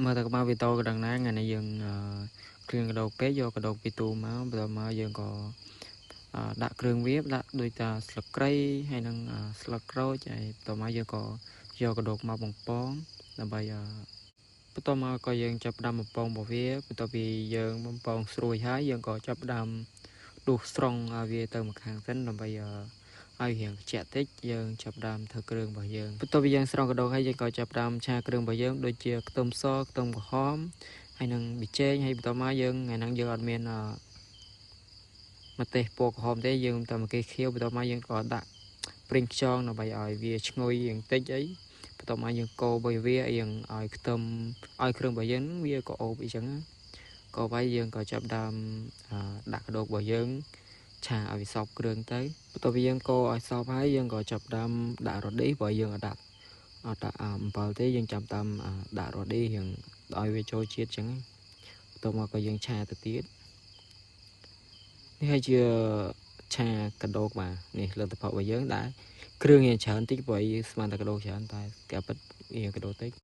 មើលតែក្បាលវីតោក៏ដឹងដែរថ្ងៃនេះយើងគ្រឿងកដោកពេកយកកដោកពីទូមកបន្ទាប់មកយើងក៏ដាក់គ្រឿងវាដាក់ដូចតាស្លឹកគ្រៃហើយនិងស្លឹកក្រូចហើយបន្ទាប់មកយើងក៏យកកដោកមកបំពងដើម្បីបន្ទាប់មកក៏យើងចាប់ផ្ដើមបំពងរបស់វាបន្ទាប់ពីយើងបំពងស្រួយហើយយើងក៏ចាប់ផ្ដើមដួសស្រង់ឲ្យវាទៅម្ខាងសិនដើម្បីឲ្យរៀងត្រជាក់តិចយើងចាប់ផ្ដើមធ្វើគ្រឿងរបស់យើងបន្ទាប់ពីយើងស្រង់កដោកហើយយើងក៏ចាប់ផ្ដើមឆាគ្រឿងរបស់យើងដូចជាខ្ទឹមសខ្ទឹមក្រហមហើយនិងប៊ីចេងហើយបន្ទាប់មកយើងថ្ងៃហ្នឹងយើងអត់មានម្ទេសពណ៌ក្រហមទេយើងតែម្ទេសខៀវបន្ទាប់មកយើងក៏ដាក់ប្រេងខ្យងដើម្បីឲ្យវាឈ្ងុយយ៉ាងតិចអីបន្ទាប់មកយើងកូរបើវាយើងឲ្យខ្ទឹមឲ្យគ្រឿងរបស់យើងវាក៏អូបអីចឹងក៏ហើយយើងក៏ចាប់ដើមដាក់កដោករបស់យើងឆាឲ្យវាសព្វគ្រឿងទៅបន្ទាប់ពីយើងកូរឲ្យសព្វហើយយើងក៏ចាប់ដើមដាក់រឌីព្រោះយើងអត់ដាក់អំបិលទេយើងចាប់តាមដាក់រឌីរៀងឲ្យវាចូលជាតិចឹងបន្ទាប់មកក៏យើងឆាទៅទៀតនេះហើយជាឆាកដោកបាទនេះលទ្ធផលរបស់យើងដែលគ្រឿងរៀងច្រើនតិចព្រោះស្មានតែកដោកច្រើនតែគេពិតវាកដោកតិច។